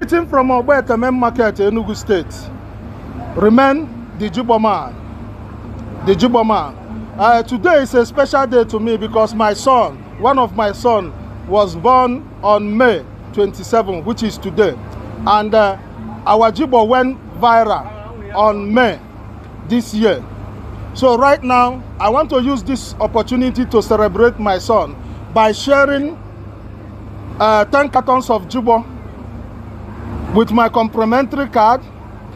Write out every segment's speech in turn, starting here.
Meeting from Ogbete main market, Enugu State. Remain the Jigbo Man. The Jigbo Man. Today is a special day to me because my son, one of my sons, was born on May 27, which is today. And our Jigbo went viral on May this year. So right now, I want to use this opportunity to celebrate my son by sharing 10 cartons of Jigbo with my complimentary card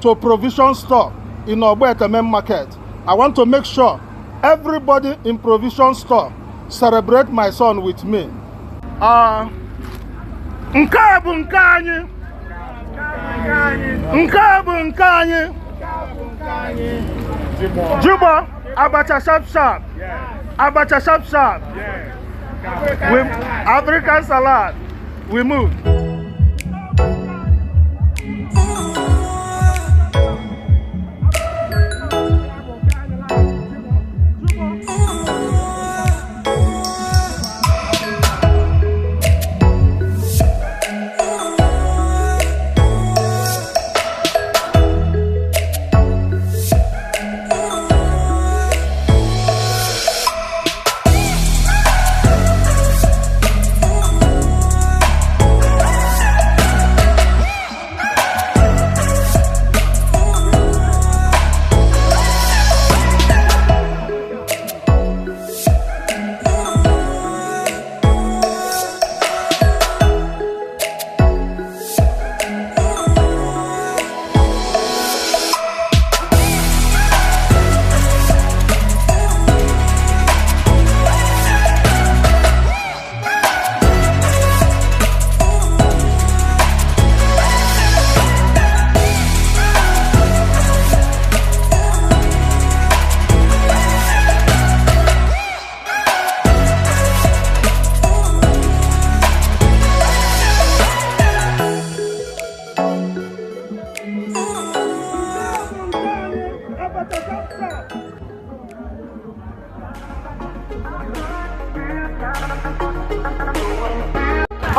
to a provision store in Ogbete main market. I want to make sure everybody in provision store celebrate my son with me. Nke bụ nke anyị. Nke bụ nke anyị. Jigbo, Abacha Sharp Sharp. Abacha Sharp Sharp. With African salad. We move.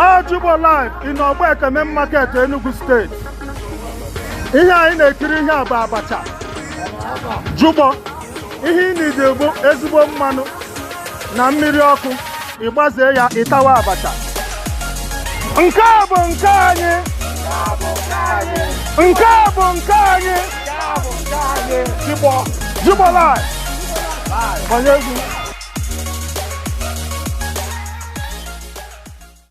All Jigbo live in Ogbete main market, Enugu State. Ihe anyị na-ekiri ihe bụ abacha. Jigbo, ihe ị na-edegbo ezigbo mmanụ na mmiri ọkụ, ịgbaze ya ịtawa abacha. Nke bụ nke anyị. Nke bụ nke anyị. Jigbo live. Banye egwu.